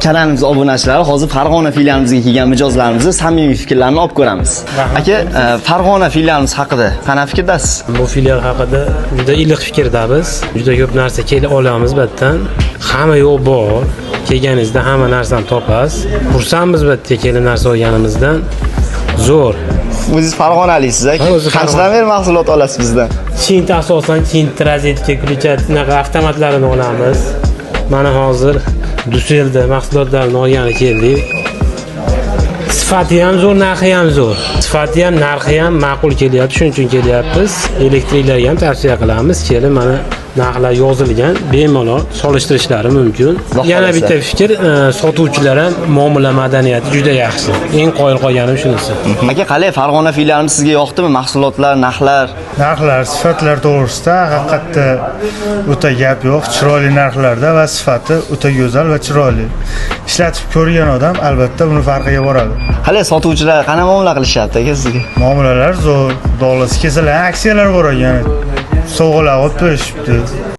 Kanalimiz obunachilari, hozir Farg'ona filialimizga kelgan mijozlarimizni samimiy fikrlarini olib ko'ramiz. Aka, Farg'ona filialimiz haqida qanaqa fikrdasiz? Bu filial haqida juda iliq fikrdamiz. Juda ko'p narsa kela olamiz bu yerdan. Hamma yo'q bor. Kelganingizda hamma narsani topasiz. Xursandmiz bu yerga kelib narsa olganimizdan. Zo'r. O'zingiz Farg'onalisiz, aka. Ha, o'zi Qanchadan beri mahsulot olasiz bizdan? Chint asosan chint, rozetka, включать, unaqa avtomatlarini olamiz. Mana hozir Duselda mahsulotlarini olgani keldik. Sifati ham zo'r, narxi ham zo'r. Sifati ham, narxi ham ma'qul kelyapti, shuning uchun kelyapmiz. Elektriklarga ham tavsiya qilamiz. Kelib mana narxlar yozilgan, bemalol solishtirishlari mumkin. Xudo Yana xohlasa. bitta fikr, sotuvchilar ham muomala madaniyati juda yaxshi. Eng qoyil qolganim shunisi. Aka, qalay, Farg'ona filialimiz sizga yoqdimi? Mahsulotlar, narxlar? Narxlar, sifatlar to'g'risida haqiqatda o'ta gap yo'q. Chiroyli narxlarda va sifati o'ta go'zal va chiroyli. Ishlatib ko'rgan odam albatta buni farqiga boradi. Qalay, sotuvchilar qanaqa muomala qilishyapti, aka, sizga? Muomalalar zo'r, xudo xohlasa kelsalar aksiyalar bor ekan. Sovg'alar olib berishibdi.